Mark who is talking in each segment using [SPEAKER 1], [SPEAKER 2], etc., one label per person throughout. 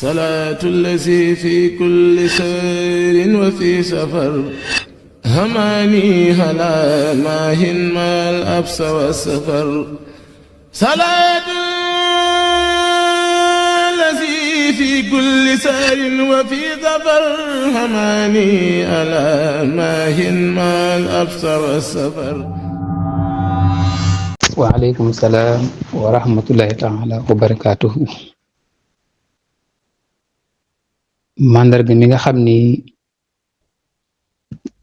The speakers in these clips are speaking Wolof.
[SPEAKER 1] صلاة الذي في كل سير وفي سفر هماني هلا ماهن ما الأبس والسفر صلاة الذي في كل سير وفي سفر هماني هلا ماهن ما الأبس والسفر.
[SPEAKER 2] waaleykum salaam wa rahmatullahi taala wa barakaatuhu. màndarga mi nga xam ni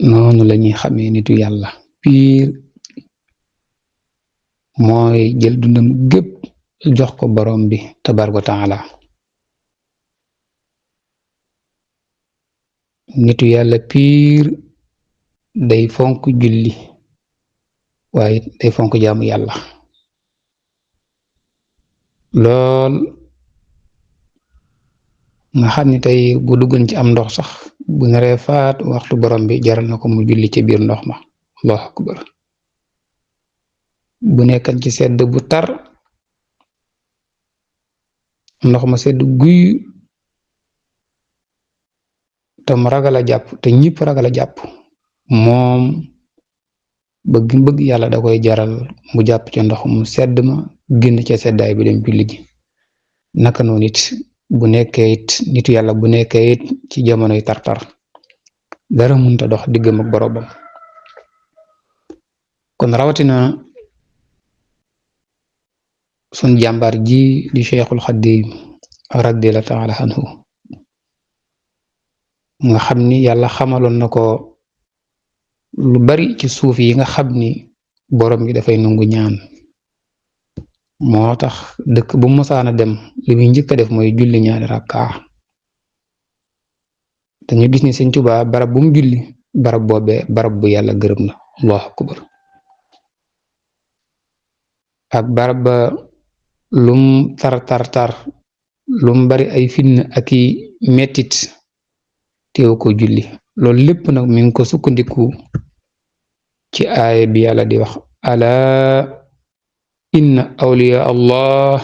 [SPEAKER 2] noonu la ñuy xamee nitu yàlla piir mooy jël dundam gépp jox ko borom bi tabaraka taala. nitu yàlla piir day fonk julli waaye day fonk jaamu yàlla lool nga xam ni tey bu duggoon ci am ndox sax bu naree faat waxtu borom bi jaral na ko mu julli ci biir ndox ma. allahu akbar. bu nekkan ci sedd bu tar ndox ma sedd guy te mu ragal a jàpp te ñëpp ragal a jàpp moom bëgg yàlla da koy jaral mu jàpp ci ndox mu sedd ma génn ca seddaay bi dem julli ji. naka noonu it bu nekkee it nitu yàlla bu nekkee it ci jamonoy tartar dara mënta dox diggam ak boromam. kon rawatina sun jàmbaar ji di Cheikhul Xadim radiyallahu taala anhu nga xam ni yàlla xamaloon na ko lu bari ci suuf yi nga xam ni borom bi dafay nangu ñaan. moo tax dëkk bu mosaana dem li muy njëkk a def mooy julli ñaari rakka. dañu gis ni Sëñ Tuubaa barab bu mu julli barab boobee barab bu yàlla gërëm na. allahu akbar. ak barab ba lum tar lum bari ay fitna ak i mettit teew ko julli. loolu lépp nag mi ngi ko sukkandiku ci aaya bi yàlla di wax ala inna awliya allah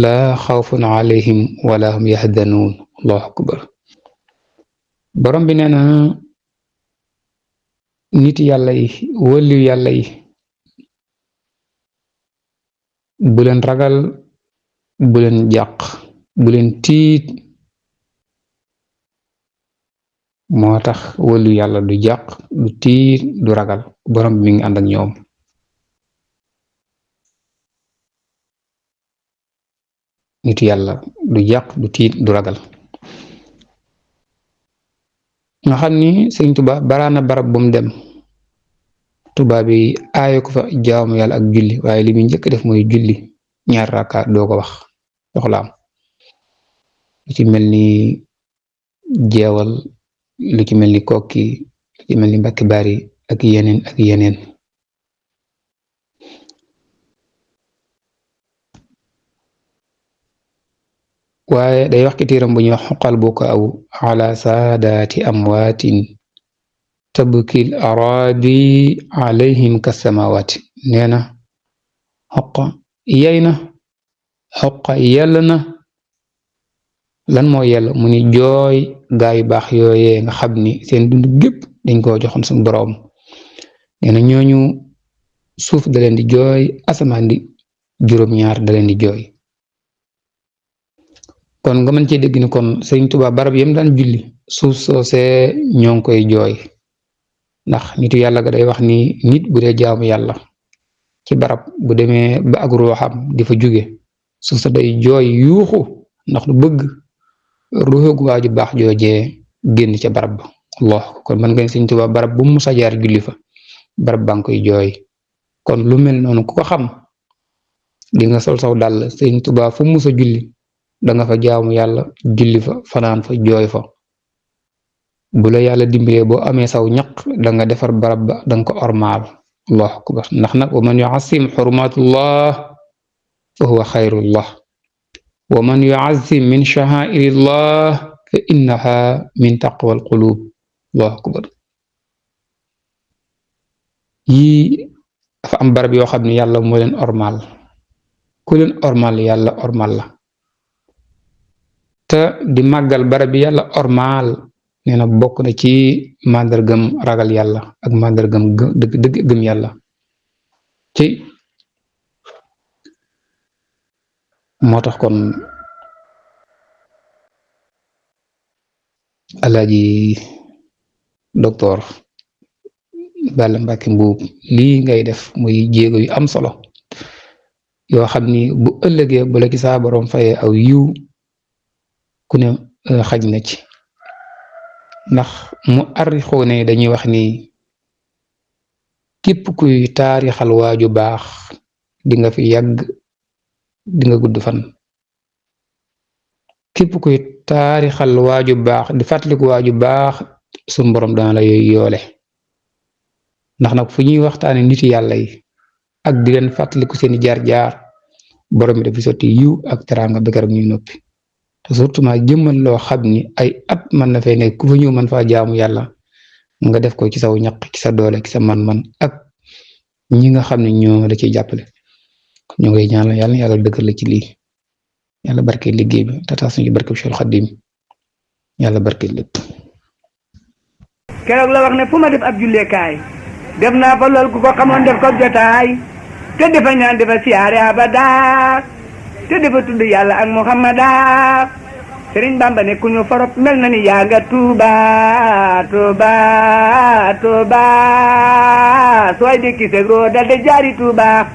[SPEAKER 2] laa xawfun alayhim wala hum yahzanuun. allahu akbar. borom bi nee na nit yàlla yi wëliw yàlla yi bu leen ragal bu leen jàq bu leen tiit. moo tax wëliw yàlla du jàq du tiit du ragal borom bi mi ngi ànd ak ñoom. nit yàlla du jàq du tiit du ragal. nga xam ni Sëñ Tuubaa baraana barab bu mu dem tubaab bi aaye ko fa jaamu yàlla ak julli waaye li muy njëkk def mooy julli ñaar rakka doo ko wax soxlaam. lu ci mel ni jeewal lu ci mel ni kokki lu ci mel ni mbakki bari ak yeneen ak yeneen. waaye day wax ci tiiram bu ñuy wax xoqal bu ko aw ala saadaati amwaatin tabkil araadi alayhim kasamawaati. nee na xoqa yey na xoqa yell na. lan moo yell mu ni jooy gaa yu baax yooyee nga xam ni seen dund gépp dañ koo joxoon suñu boroom. nee na ñooñu suuf da leen di jooy asamaan di juróom-ñaar da leen di jooy. kon nga mën cee dégg ni kon Sëñ Tuubaa barab yam daan julli suuf soosee ñoo ngi koy jooy. ndax nitu yàlla ga day wax ni nit bu dee jaamu yàlla ci barab bu demee ba ak ruuxam di fa jóge suuf sa day jooy yuuxu ndax du bëgg ruuxu gu waaju baax joojee génn ca barab ba. Allah kon mën nga Sëñ Tuubaa barab bu mu musa jaar julli fa barab baa ngi koy jooy. kon lu mel noonu ku ko xam di nga sol saw dàll Sëñ Tuubaa fu mu musa julli da nga fa jaamu yàlla julli fa fanaan fa jooy fa. bu la yàlla dimbalee boo amee saw ñaq da nga defar barab ba da nga ko ormaal. allahu akbar. ndax nag wa man yu'azzim xurumatullah fa huwa xayrullah wa man yu'azzim min sha'airillah fa innaha min taqwal qulub. allahu akbar. yii dafa am barab yoo xam ne yàlla moo leen ormaal ku leen ormaal yàlla ormaal la. te di màggal barab bi yàlla ormaal nee na bokk na ci màndargam ragal yàlla ak màndargam dëgg gëm yàlla ci moo tax kon alaaji docteur Balla Mbàkke Mbuub lii ngay def muy jéego yu am solo yoo xam ni bu ëllëgee bu la ci saa borom fayee aw yiw ku ne xaj na ci ndax mu arrixoo ne dañuy wax ni képp kuy taarixal waaju baax di nga fi yàgg di nga gudd fan képp kuy taarixal waaju baax di fàttaliku waaju baax suñu borom dana la yoole ndax nag fu ñuy waxtaane nit yàlla yi ak di leen fàttaliku seeni jaar-jaar borom bi dafa sotti yiw ak teraanga ba keroog ñuy noppi te surtout ma jëmmal loo xam ni ay at mën na fay nekk ku fa ñëw mën faa jaamu yàlla nga def ko ci saw ñaq ci sa doole ci sa man-man ak ñi nga xam ne ñoo la ciy jàppale ñu ngay ñaanal yàlla yàlla dëggal la ci lii yàlla barke liggéey bi te taas ñu ci barke Cheikh Khadim yàlla barke lépp.
[SPEAKER 3] keroog la wax ne fu ma def ab julleekaay def naa fa lool ku ko xamoon def ko jotaay te defa ñaan defa siyaare abada te defa tudd yàlla ak Muhammada Sëriñ Bamba ne ku ñu forop mel na ni yaa nga Tuuba Tuuba Tuuba sooy dëkki segro dal de jaari Tuuba